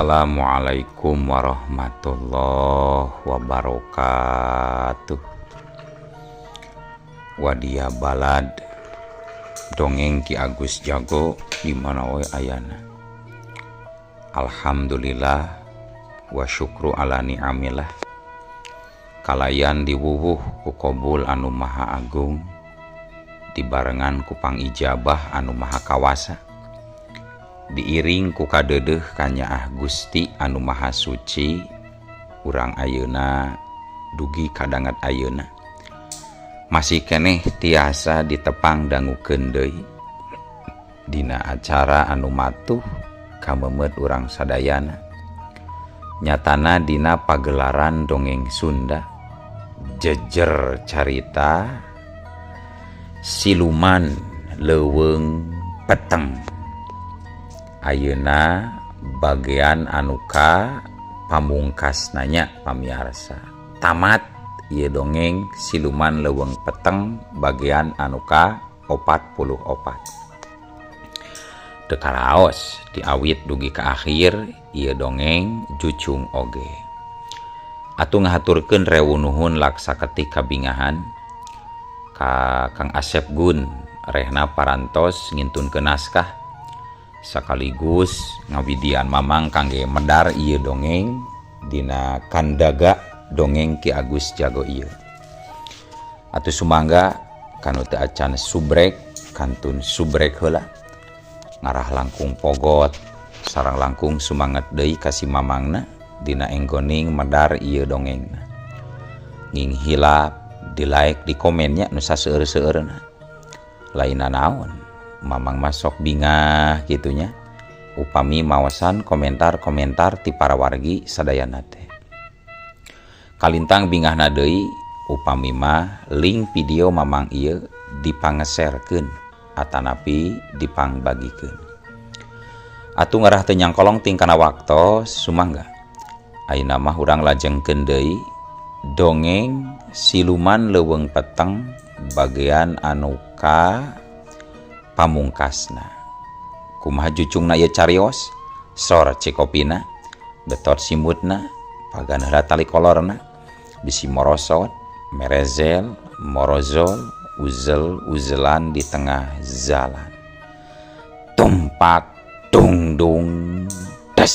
Assalamualaikum warahmatullahi wabarakatuh. Wadia balad dongeng Ki Agus Jago di mana we ayana. Alhamdulillah wa syukru ala ni'amillah. Kalayan diwuwuh ku kobul anu maha agung, dibarengan ku pangijabah anu maha kawasa, diiring ku kadeudeuh kanyaah Gusti anu maha suci. Urang ayeuna dugi kadanget ayeuna masih keneh tiasa ditepang dangukeun deui dina acara anu matuh kamemeut urang sadayana, nyatana dina pagelaran dongeng Sunda jejer carita siluman leuweung peteng. Ayeuna bagian anuka pamungkas nanya pamiarsa. Tamat ieu dongeng siluman leuweung peteng bagian anuka 44. Teu karaos diawit dugi ka akhir ieu dongeng jucung oge. Atuh ngahaturkeun rewu nuhun laksa ketik kabingahan ka Kang Asep Gun rehna parantos ngintunkeun naskah sekaligus ngawidian mamang kangge medar ieu dongeng dina kandaga dongeng Ki Agus Jago ieu. Atuh sumangga kanu teu acan subrek kantun subrek heula ngarah langkung pogot sareng langkung sumanget deui ka si mamangna dina enggoning medar ieu dongengna. Nging hilap di like di komennya nu saseueur-seueurna. Lainna naon mamang masok bingah gitunya upami mawasan komentar-komentar ti para wargi sadayana teh. Kalintang bingahna deui upami mah link video mamang ieu dipangeserkeun atanapi dipangbagikeun. Atuh ngarah teu nyangkolong tingkana waktos sumangga. Ayeuna mah urang lajengkeun deui dongeng siluman leuweung peteng bagian anu ka pamungkasna. Kumaha jucungna ieu carios? Sor cikopina, betot simutna, pagan heula tali kolorna, bisi morosot, merezel, morozol, uzel uzelan di tengah jalan. Tumpak dungdung des.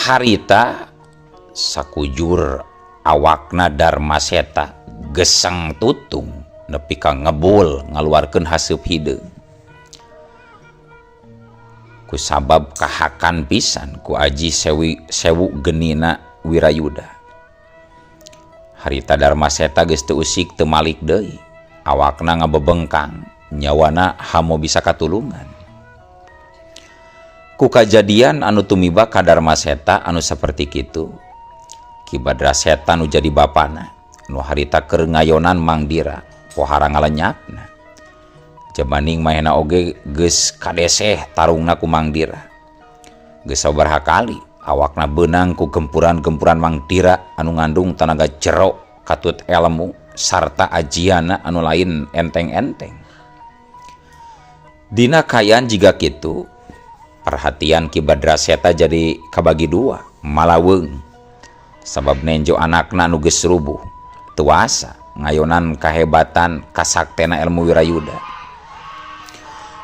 Harita sakujur awakna Darmaseta geseng tutung nepi ka ngebul ngaluarkeun haseup hideung. Ku sabab kahakan pisan ku aji sewu genina Wirayuda. Harita Darmaseta geus teu usik teu malik deui, awakna ngabebengkang, nyawana hamo bisa katulungan. Ku kajadian anu tumiba ka Darmaseta anu saperti kitu, Ki Badraseta nu jadi bapana nu harita keur ngayonan Mangdira pohara ngalenyapna. Jabaning mahena oge geus kadeseh tarungna ku Mangdira. Geus sabaraha kali awakna beunang ku gempuran-gempuran Mangdira anu ngandung tanaga jero katut elmu sarta ajiana anu lain enteng-enteng. Dina kaayaan jiga kitu, perhatian Ki Badraseta jadi kabagi dua, malaweung. Sabab nenjo anakna nu geus rubuh, tuasa ngayonan kahebatan kasaktena ilmu Wirayuda.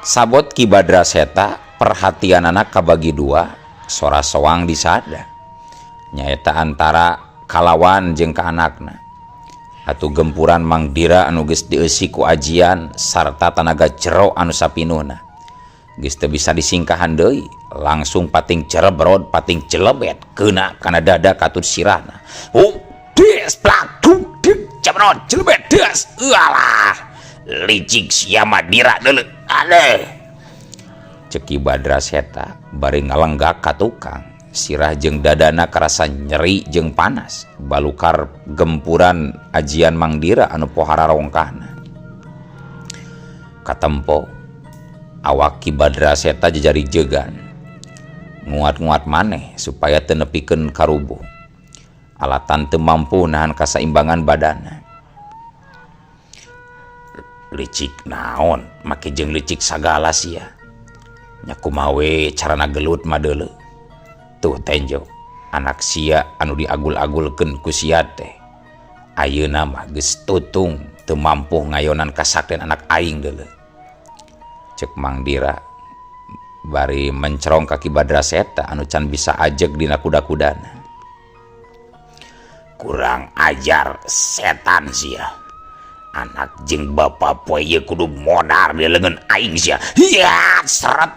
Sabot Ki Badraseta perhatian anak kabagi dua, sora soang disada. Nyaeta antara kalawan jeung ka anakna. Atuh gempuran Mangdira anu geus dieusi ku ajian sarta tanaga jero anu sapinuhna. Geus teu bisa disingkahan deui, langsung pating cerebrod pating celebet keuna kana dada katut sirahna. Des plak duk dik cebrod celebet des. Alah, licik sia Madira deuleu. Aleh. Cek Ki Badraseta bari ngalenggak ka tukang Sirah jeung dadana karasa nyeri jeung panas balukar gempuran ajian Mangdira anu pohara rongkahna. Katempo awak Ki Badra Seta jajari jegan. Nguat-nguat maneh supaya teu nepikeun karubuh. Alatan teu mampu nahan kasaimbangan badana. Licik naon make jeung licik sagala sia. Nya kumaha we carana gelut mah deuleu. Tuh tenjo anak sia anu diagul-agulkeun ku sia teh. Ayeuna mah geus tutung teu mampu ngayonan kasaktian anak aing deuleu. Cek Mangdira bari mencerong ka Ki Badra Seta anu can bisa ajeg dina kuda-kudana. Kurang ajar setan sia. Anak jeung bapa poe ieu kudu modar di leungeun aing sia. Hiat seret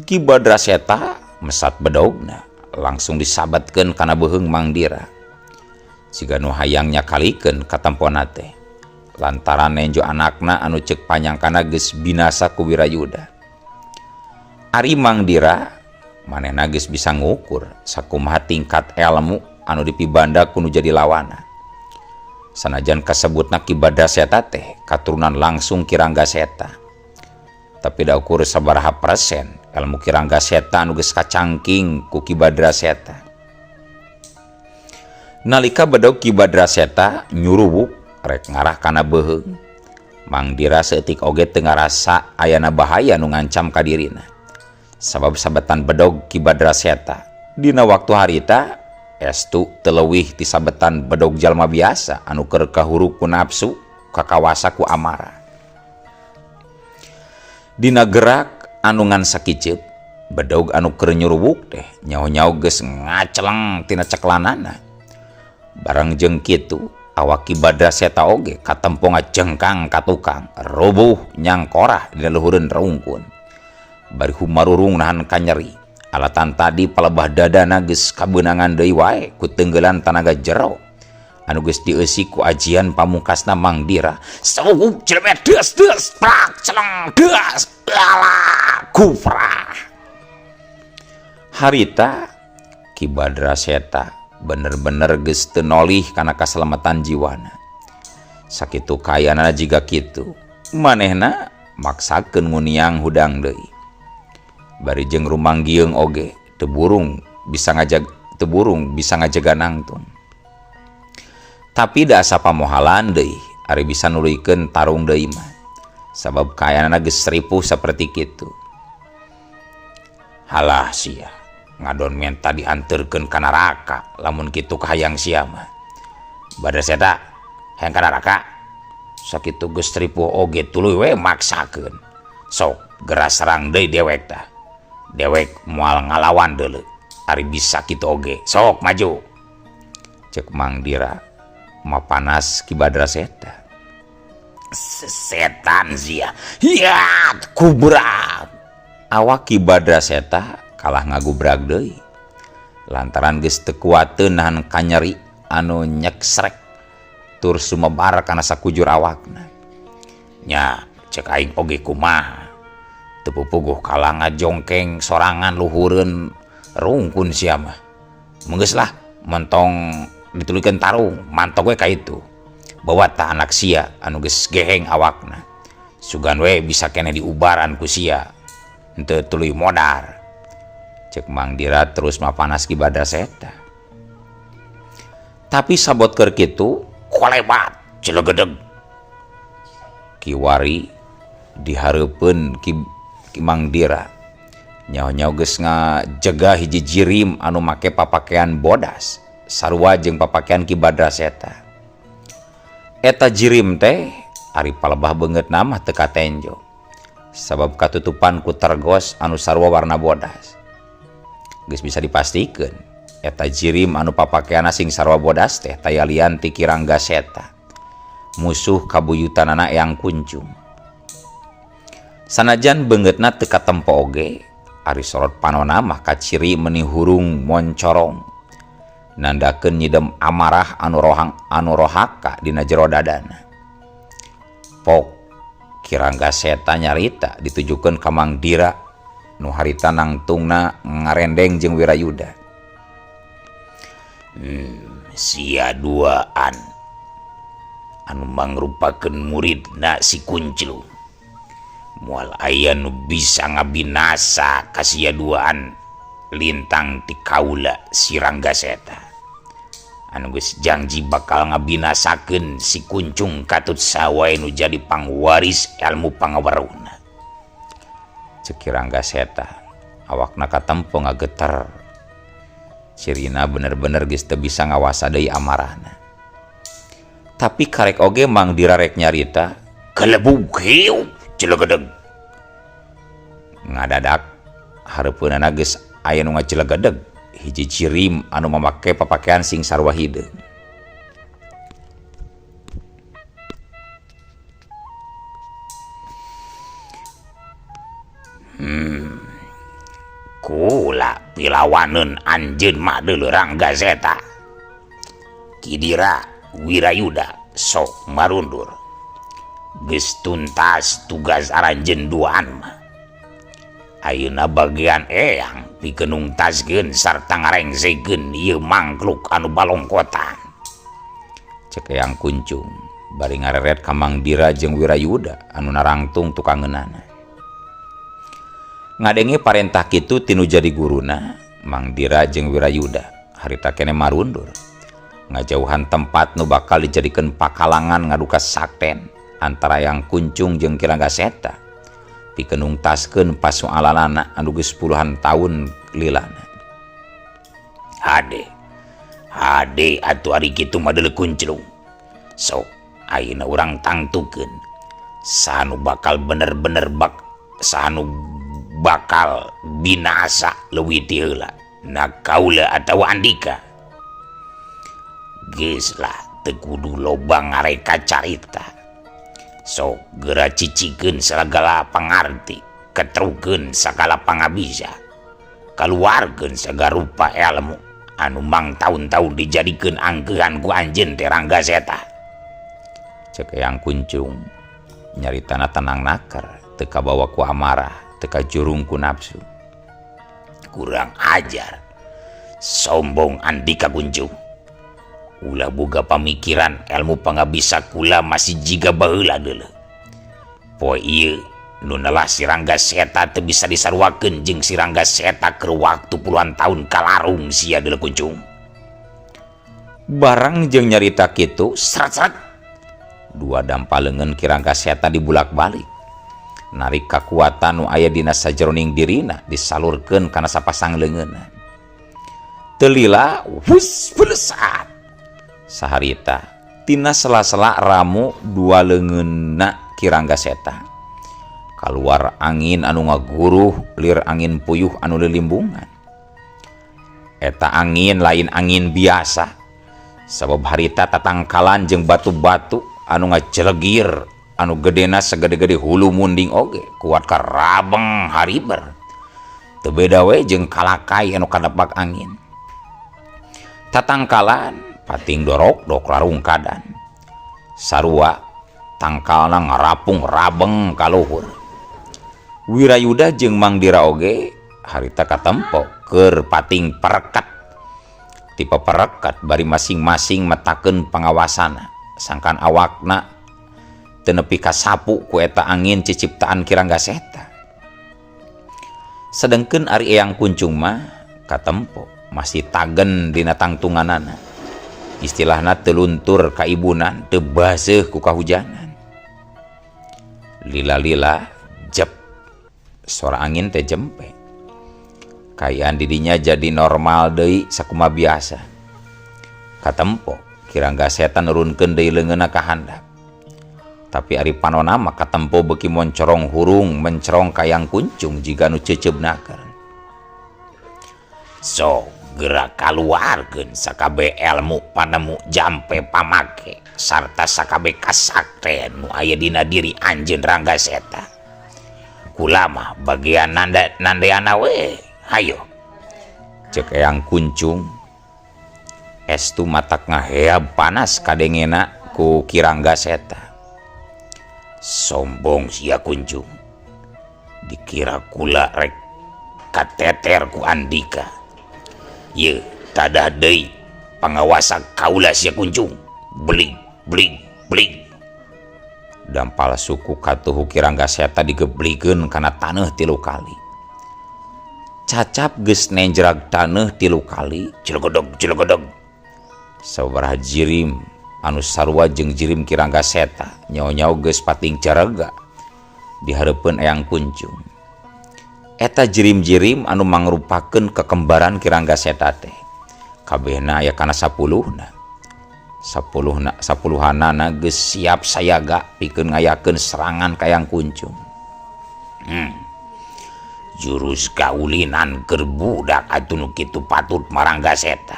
Ki Badra Seta mesat bedogna langsung disabatkeun kana beuheung Mangdira. Siga nu hayang nyakalikeun katempona teh. Lantaran nenjo anakna anu ceuk panyangkana geus binasa ku Wirayuda. Ari Mangdira manehna geus bisa ngukur sakumaha tingkat elmu anu dipibanda ku nu jadi lawana. Sanajan kasebutna Ki Badra Seta teh katurunan langsung Ki Rangga Seta. Tapi da ukur sabaraha persen ilmu Ki Rangga Seta anu geus kacangking ku Ki Badra Seta. Nalika bedog Ki Badra Seta nyuruwuk rek ngarah kana beuheung, Mangdira saeutik oge teu ngarasa ayana bahaya nu ngancam ka dirina. Sabab sabetan bedog Ki Badra Seta dina waktu harita estu teu leuwih ti sabetan bedog jalma biasa anu keur kahuru ku nafsu kakawasa ku amarah. Dina gerak anu ngan sakiceup, bedog anu keur nyuruwuk teh nyaho-nyaho geus ngaceleng tina ceklanana. Bareng jeung kitu awak Ki Badra Seta oge katempo ngajengkang ka tukang, rubuh nyangkorah dina luhureun rungkun. Bari humarurung nahan kanyeri, alatan tadi palebah dadana geus kabeunangan deui wae ku tenggelan tanaga jero anu geus dieusi ku ajian pamungkasna Mangdira. Sawuk jelema deus deus prak celeng deus alah kuprah. Harita Ki Badra Seta bener-bener geus teu nolih kana kasalamatan jiwana. Sakitu kayana jiga kitu, manehna maksakeun nguniang hudang deui. Bari jeung rumanggieung oge teu burung bisa ngajag teu burung bisa ngajaga nangtung. Tapi da asa pamohalan deui ari bisa nuluykeun tarung deui mah. Sabab kayanana geus ripuh saperti kitu. Halah sia, ngadon menta dianterkeun ka neraka lamun kitu kahayang sia mah. Badra Seta hayang ka neraka. Sakitu geus ripuh oge tuluy we maksakeun. Sok geura serang deui dewek tah. Dewek moal ngalawan deuleu. Ari bisa kitu oge, sok maju. Cek Mangdira mapanas Ki Badra Seta. Setan sia. Hiat kubrak. Awak Ki Badra Seta kalah ngagubrag deui. Lantaran geus teu kuateun nahan kanyeri anu nyeksrek tur sumebar kana sakujur awakna. Nya cek aing oge kumaha. Teu pupuguh kalah ngajongkeng sorangan luhureun rungkun sia mah. Geus lah mentong dituluykeun tarung, mantok we ka itu. Bawa tah anak sia anu geus geheng awakna. Sugan we bisa keneh diubaran ku sia. Henteu tuluy modar. Cek Mangdira terus mapanas Ki Badra Seta. Tapi sabot keur kitu kolebat cilegedeg. Kiwari dihareupeun Ki Mangdira. Nyaho-nyaho geus ngajega hiji jirim anu make papakean bodas sarua jeung papakean Ki Badra Seta. Eta jirim teh ari palebah beungeutna mah teu katenjo. Sabab katutupan ku tergos anu sarua warna bodas. Geus bisa dipastikeun eta jirim anu papakeanna sing sarua bodas teh taya lian ti Ki Rangga Seta. Musuh kabuyutanana Eyang Kuncung. Sanajan beungeutna teu katempo oge, ari sorot panona mah kaciri meuni hurung moncorong. Nandakeun nyidem amarah anu rohang anu rohaka dina jero dadana. Pok Ki Rangga Seta nyarita ditujukeun ka Mangdira nu harita nangtungna ngarendeng jeung Wirayuda. Sia duaan anu mangrupakeun muridna si Kunclung. Moal aya nu bisa ngabinasa ka sia duaan lintang ti kaula si Rangga Seta. Anu geus janji bakal ngabinasakeun si Kuncung katut sawae nu jadi pangwaris ilmu pangaweruhna. Cek Ki Rangga Seta, awakna katempo ngageter. Cirina bener-bener geus teu bisa ngawasa deui amarahna. Tapi karek oge Mang Dira rek nyarita, kelebug hiu cilegedeg. Ngadadak hareupeunana geus aya nu ngacilegedeg, hiji cirim anu mamake papakean sing sarua hideung. Kula pilawaneun anjeun mah deuleu Rangga Seta. Kidira Wirayuda sok marundur. Geus tuntas tugas aranjeun duaan mah. Ayeuna bagian eyang pikeun nungtaskeun sarta ngarengsekeun ieu mangkluk anu balongkotan. Cek Eyang Kuncung bari ngareret ka Mang Dira jeung Wirayuda anu narangtung tukangeunana. Ngadenge parentah kitu tinu jadi guruna, Mang Dira jeung Wirayuda harita kene marundur. Ngajauhan tempat nu bakal dijadikeun pakalangan ngaduka sakten antara Eyang Kuncung jeung Ki Rangga Seta. Pikeun nungtaskeun pasualanana anu geus puluhan tahun lilana. Hade, hade atuh ari kitu mah deuleu Kunclung. Sok ayeuna urang tangtukeun sanu bakal bener-bener bak sanu bakal binasa leuwih ti heula. Na kaula atawa Andika. Geus lah teu kudu loba ngareka carita. Sok geura cicikeun sagala pangarti, ketrukeun sagala pangabisa, kaluarkeun sagarupa ilmu anu mang taun-taun dijadikeun angkeuhan ku anjeun teh Rangga Seta. Cek Eyang Kuncung nyaritana tenang naker, teu kabawa ku amarah, teu kajurung ku nafsu. Kurang ajar, sombong Andika Kuncung. Ulah boga pamikiran ilmu pangabisa kula masih jiga baheula deuleu. Poe ieu nu nelah si Rangga Seta teu bisa disaruakeun jeung si Rangga Seta keur waktu puluhan tahun kalarung sia deuleu Kuncung. Barang jeung nyarita kitu, seret-seret dua dampa leungeun Ki Rangga Seta dibulak-balik. Narik kakuatan nu aya dina sajeroning dirina disalurkeun kana sapasang leungeunna. Teu lila wus belesat. Saharita tina sela-sela ramu dua leungeunna Ki Rangga Seta. Kaluar angin anu ngaguruh, lir angin puyuh anu lilimbungan. Eta angin lain angin biasa. Sabab harita tatangkalan jeung batu-batu anu ngajelegir, anu gedena segede-gede hulu munding oge, kuat karabeng hariber. Teu beda we jeung kalakai anu kadapak angin. Tatangkalan pating dorok dok larungkadan. Sarua tangkalna ngarapung rabeng ka luhur. Wirayuda jeung Mang Dira oge harita katempo keur pating perekat. Tipe perekat bari masing-masing metakeun pangawasana, sangkan awakna teu nepi kasapu ku eta angin ciciptaan Ki Rangga Seta. Sedengkeun ari Eyang Kuncung mah katempo masih tagen dina tangtunganana. Istilahna teu luntur ka ibunan, teu baseuh ku kahujanan. Lila-lila jep sora angin teh jempe. Kaayaan didinya jadi normal deui sakumaha biasa. Katempo Ki Rangga Seta nurunkeun deui leungeunna ka handap. Tapi ari panona mah katempo beuki moncorong hurung mencerong ka Eyang Kuncung jiga nu ceuceub naker. Sok geura kaluarkeun sakabeh ilmu panemu jampe pamake sarta sakabeh kasakten nu aya dina diri anjeun Rangga Seta. Kula mah bagian nandeana we. Hayo. Cek Eyang Kuncung. Estu matak ngaheab panas kadengena ku Ki Rangga Seta. Sombong sia Kuncung. Dikira kula rek kateter ku Andika. Ye tadah deui pangawasa kaula sia kuncung. Belig belig belig. Dampal suku katuhu Ki Rangga Seta digebligeun kana taneuh 3 kali. Cacap geus nenjrag taneuh 3 kali, Cilegodog cilegodog. Sababaraha jirim anu sarua jeung jirim Ki Rangga Seta nyao-nyao geus pating carega di hareupeun Eyang Kuncung. Eta jirim-jirim anu mangrupakeun kekembaran Ki Rangga Seta teh kabehna aya kana 10-na. Sapuluhanana geus siap sayaga pikeun ngayakeun serangan ka Eyang Kuncung. Jurus kaulinan keur budak atuh nu kitu patut Marangga Seta.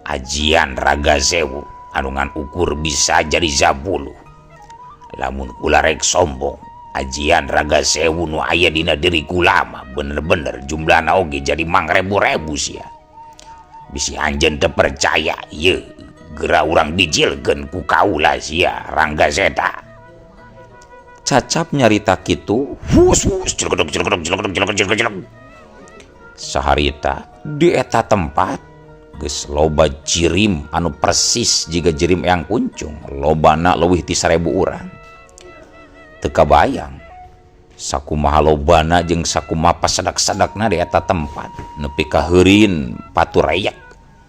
Ajian Raga Sewu anu ngan ukur bisa jadi 10. Lamun kula rek sombong, ajian Raga Sewu nu aya dina diri kula mah bener-bener jumlahna oge jadi mangrebu-rebu sia. Bisi anjeun teu percaya ieu geura urang dijilkeun ku kaula sia Rangga Seta. Cacap nyarita kitu, hus hus cilegodog cilegodog cilegodog cilegodog cilegodog cilegodog. Saharita di eta tempat geus loba jirim anu persis jiga jirim Eyang Kuncung, lobana leuwih ti 1000 urang. Teu kabayang sakumaha lobana jeung sakumaha pasadak-sadakna di eta tempat nepi ka heurin patureyak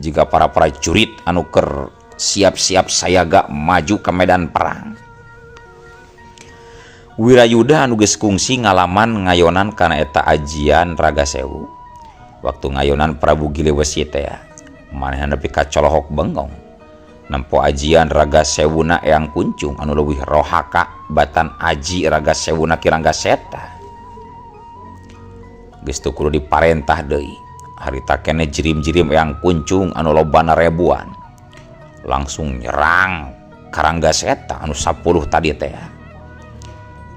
jiga para prajurit anu keur siap-siap sayaga maju ka medan perang. Wirayuda anu geus kungsi ngalaman ngayonan kana eta ajian Raga Sewu. Waktu ngayonan Prabu Giliwesi teh manehna nepi ka colohok bengong. Nempo ajian Raga Sewuna Eyang Kuncung anu leuwih rohaka batan aji Raga Sewuna Ki Rangga Seta. Geus teu kudu diparentah deui. Harita keneh jirim-jirim Eyang Kuncung anu lobana ribuan langsung nyerang ka Rangga Seta anu 10 tadi teh.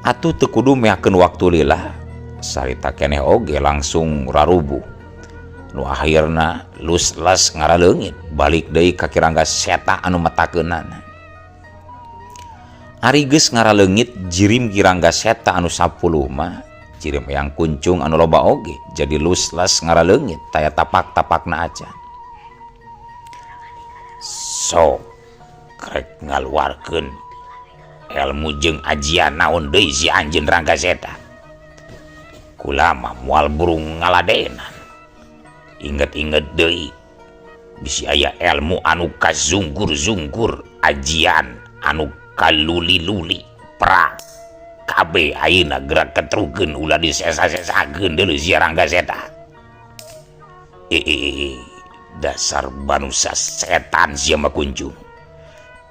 Atuh teu kudu meakeun waktu lila, sarita keneh oge langsung rarubuh. Nu akhirna lus-les ngaraleungit balik deui ka Ki Rangga Seta anu metakeunana. Ari geus ngaraleungit jirim Ki Rangga Seta anu 10 mah, jirim Eyang Kuncung anu loba oge jadi lus-les ngaraleungit taya tapak-tapakna acan. Sok rek ngaluarkeun ilmu jeung ajian naon deui si anjeun Rangga Seta. Kula mah moal burung ngaladenan. Inget-inget deui bisi aya ilmu anu kazungkur-zungkur, ajian anu kaluli-luli pra kabeh ayeuna gerak ketrukeun ulah disesa-sesakeun deui si Rangga Seta. Dasar manusia setan sia mah Kuncung.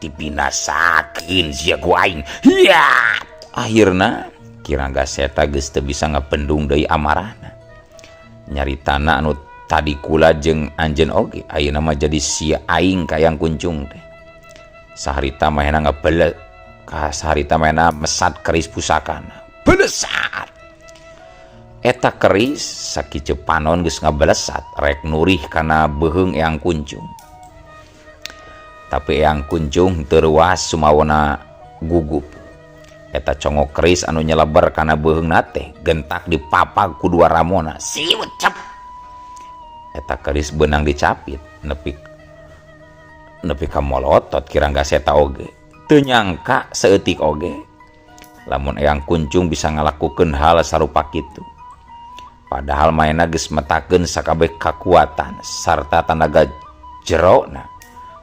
Dibinasakeun sia ku aing. Hiya! Akhirna Ki Rangga Seta geus teu bisa ngapendung deui amarahna. Nyaritana anu tadi kula jeung anjeun oge ayeuna mah jadi sia aing ka Eyang Kuncung teh. Saharita mahena ngebele ka saharita mahena mesat keris pusakana. Belesat. Eta keris sakieu panon geus ngabelesat rek nurih kana beuheung Eyang Kuncung. Tapi Eyang Kuncung teu reuas sumawona gugup. Eta congok keris anu nyeleber kana beuheungna teh gentak dipapag ku dua ramona. Siut cep. Eta keris beunang dicapit nepi ka molotot Ki Rangga Seta oge. Teu nyangka saeutik oge lamun Eyang Kuncung bisa ngalakukeun hal sarupa kitu. Padahal maena geus metakeun sakabeh kakuatan sarta tanaga jerona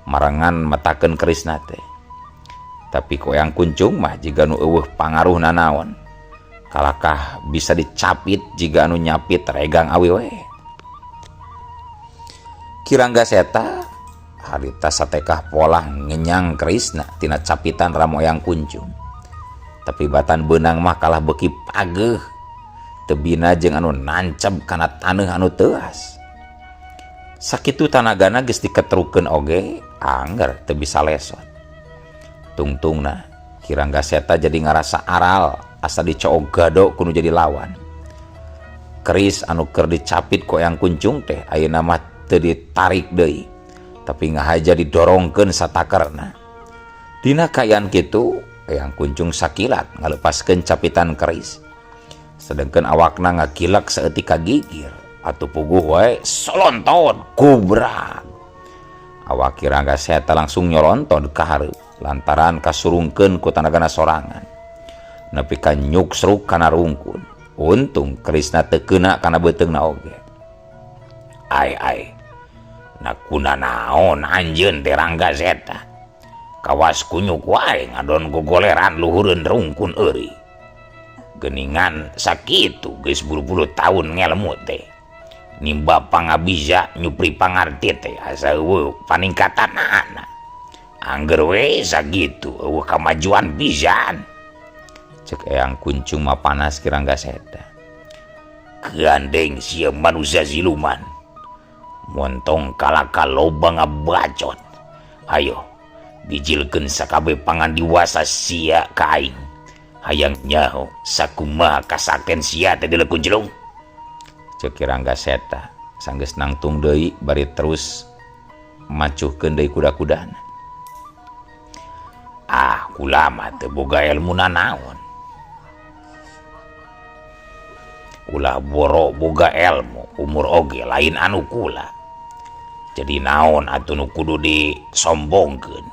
marengan metakeun kerisna teh. Tapi ku Eyang Kuncung mah jiga nu eueuh pangaruhna naon. Kalakah bisa dicapit jiga anu nyapit regang awi we. Ki Rangga Seta harita satekah polah ngenyang kerisna tina capitan ramo Eyang Kuncung. Tapi batan beunang mah kalah beuki pageuh tebina jeung anu nancep kana taneuh anu teuas. Sakitu tanagana geus diketrukeun oge angger teu bisa lesot. Tungtungna Ki Rangga Seta jadi ngarasa aral asa dicoog gado kudu jadi lawan. Keris anu keur dicapit ku Eyang Kuncung teh ayeuna mah teu ditarik deui, tapi ngahaja didorongkeun satakerna. Dina kaayaan kitu Eyang Kuncung sakilat ngalepaskeun capitan keris. Sedengkeun awakna ngakilek saeutik kagigir atuh puguh wae solonton kubrak. Awak Ki Rangga Seta langsung nyoronton ka hareup lantaran kasurungkeun ku tanagana sorangan. Nepi ka nyuksruk kana rungkun. Untung kerisna teu keuna kana beuteungna oge. Ai ai. Na kuna naon anjeun teh Rangga Seta. Kawas kunyuk wae ngadon gogoleran luhureun rungkun eury. Geningan sakitu geus buru-buru taun ngelmu teh. Nimba pangabisa nyupri pangarti teh asa eueuh paningkatanana. Angger we sakitu eueuh kamajuan pisan. Cek Eyang Kuncung mah panas Ki Rangga Seta. Gandeng sia manusia siluman. Montong kalaka loba ngabacot. Ayo bijilkeun sakabeh pangandiwasa sia ka aing. Hayang nyaho sakumaha kasakten sia teh deuleu Kunclung. Cek Ki Rangga Seta sanggeus nangtung deui bari terus macuhkeun deui kuda-kudana. Ah, kula mah teu boga ilmu nanaon. Ulah boro boga ilmu, umur oge lain anu kula. Jadi naon atuh nu kudu disombongkeun.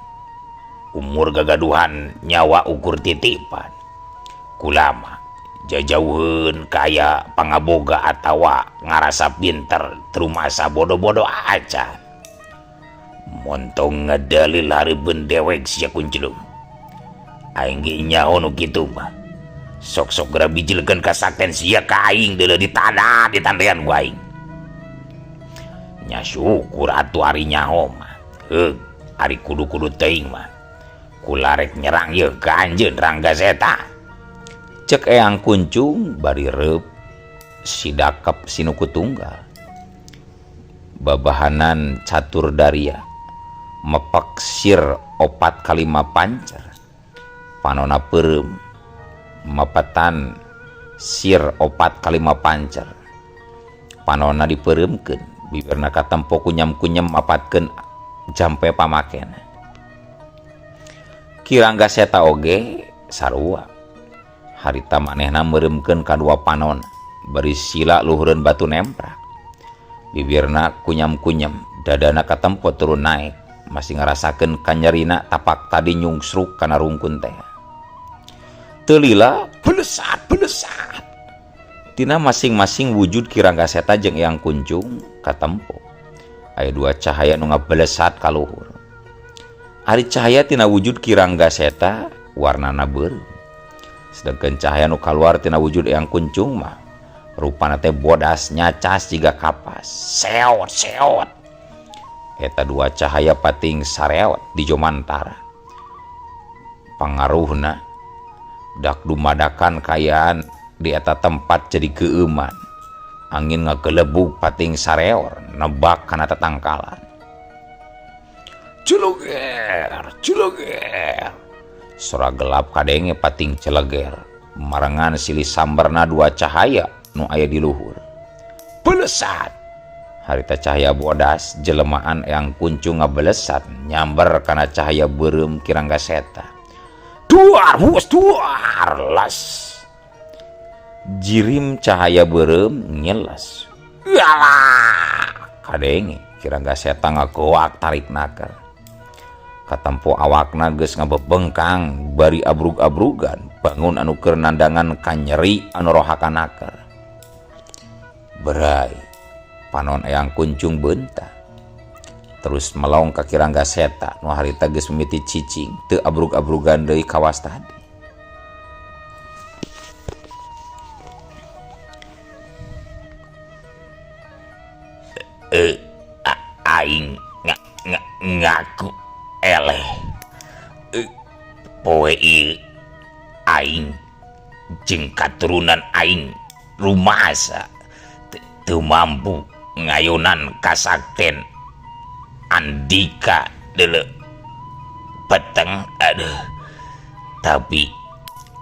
Umur gagaduhan nyawa ukur titipan. Kula mah jajauheun kaya pangaboga atawa ngarasa pinter terumasa bodoh-bodoh aja. Montong ngadalil hareupeun dewek sia Kunclung. Aing ge nyaho nu kitu mah. Sok-sok geura bijilkeun kasakten sia ka aing deuleu ditada ditandean ku aing. Nya syukur atuh ari nyaho mah. Heug, ari kudu-kudu teuing mah. Kula rek nyerang yeuh ka anjeun Rangga Seta. Cek Eyang Kuncung bari reup sidakep sinuku tunggal. Babahanan catur daria mepak sir opat kalima pancer. Panona peureum mepetan sir opat kalima pancer. Panona dipeureumkeun, bibirna katempo kunyam-kunyam mapatkeun jampe pamakena. Ki Rangga Seta oge sarua. Harita manehna meureumkeun kadua panon, bari sila luhureun batu nemprak. Bibirna kunyam-kunyam, dadana katempo turun naek, masih ngarasakeun kanyerina tapak tadi nyungsruk kana rungkun teh. Teu lila belesat belesat. Tina masing-masing wujud Ki Rangga Seta jeung Eyang Kuncung katempo. Aya dua cahaya nu ngabelesat ka luhur. Ari cahaya tina wujud Ki Rangga Seta warnana beureum. Sedangkan cahaya nu kaluar tina wujud Eyang Kuncung mah rupana teh bodas nyacas jiga kapas. Seot seot. Eta dua cahaya pating sareot di jomantara. Pangaruhna dak dumadakan kayaan di eta tempat jadi keueuman. Angin ngagelebug pating sareor nebak kana tetangkalan. Celeger, celeger. Sora gelap kadenge pating celeger. Marengan silih samberna dua cahaya nu aya di luhur. Belesat. Harita cahaya bodas jelemaan Eyang Kuncung ngabelesat nyamber kana cahaya beureum Ki Rangga Seta. Duar huas duar las. Jirim cahaya beureum nyelas. Yalah, kadenge Ki Rangga Seta ngagoak tarik naker. Katempo awakna geus ngabebengkang bari abrug-abrugan bangun anu keur nandangan kanyeri anu rohakan naker. Berai panon Eyang Kuncung beunta. Terus melong ka Ki Rangga Seta nu harita geus mimiti cicing teu abrug-abrugan deui kawas tadi. Aing ngaku eleh. Poe ieu aing jeung katurunan aing rumasa teu mampu ngayonan kasakten Andika deuleu peteng. Aduh, tapi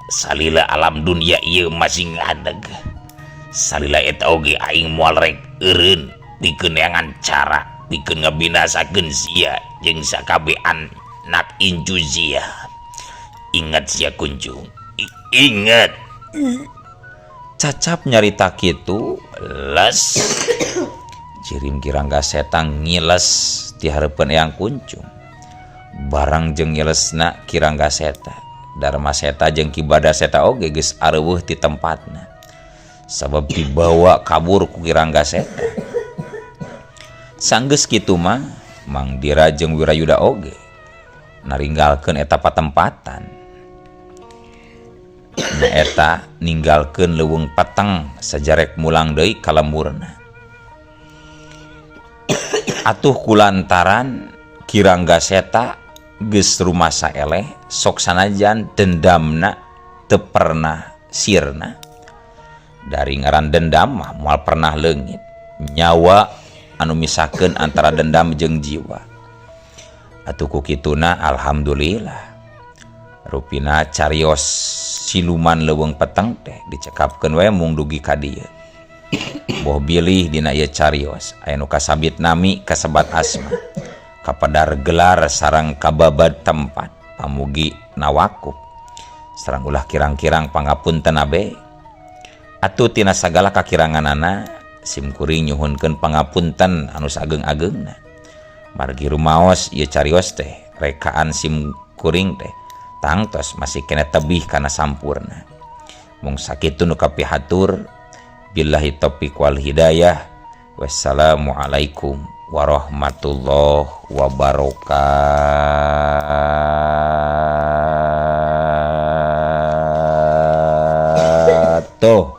salila alam dunia ieu masih ngadeg. Salila eta oge aing moal rek eureun pikeun neangan cara pikeun ngabinasakeun sia jeung sakabeh anak incu sia. Ingat sia Kuncung, ingat. Cacap nyarita kitu les. Jirim Ki Rangga Seta ngiles nyeles di hareupeun Eyang Kuncung. Barang jeung nyelesna Ki Rangga Seta, Darma Seta jeung Ki Bada Seta oge geus areuweuh ti tempatna. Sabab dibawa kabur ku Ki Rangga Seta. Sanggeus kitu mah Mang Dira jeung Wirayuda oge naringgalkeun eta patempatan. Nyaeta ninggalkeun leuweung peteng sajarek mulang deui ka lemburna. Atuh kulantaran Ki Rangga Seta geus rumasa eleh sok sanajan dendamna teu pernah sirna. Dari ngaran dendam mah moal pernah leungit. Nyawa anu misakeun antara dendam jeung jiwa. Atuh ku kituna alhamdulillah. Rupina carios siluman leuweung peteng teh dicekapkeun we mung dugi ka dieu. Boh bilih dina ieu carios aya nu kasabit nami kasebat asma. Kapadar gelar sareng kababad tempat pamugi nawakup. Sareng ulah kirang-kirang pangapunten abe. Atuh tina sagala kakiranganana sim kuring nyuhunkeun pangapunten anu saageng-ageungna. Margi rumaos ieu carios teh rekaan sim kuring teh tangtos masih kena tebih kana sampurna. Mung sakitu nu kapihatur billahi taufik wal hidayah. Wassalamualaikum warahmatullahi wabarakatuh.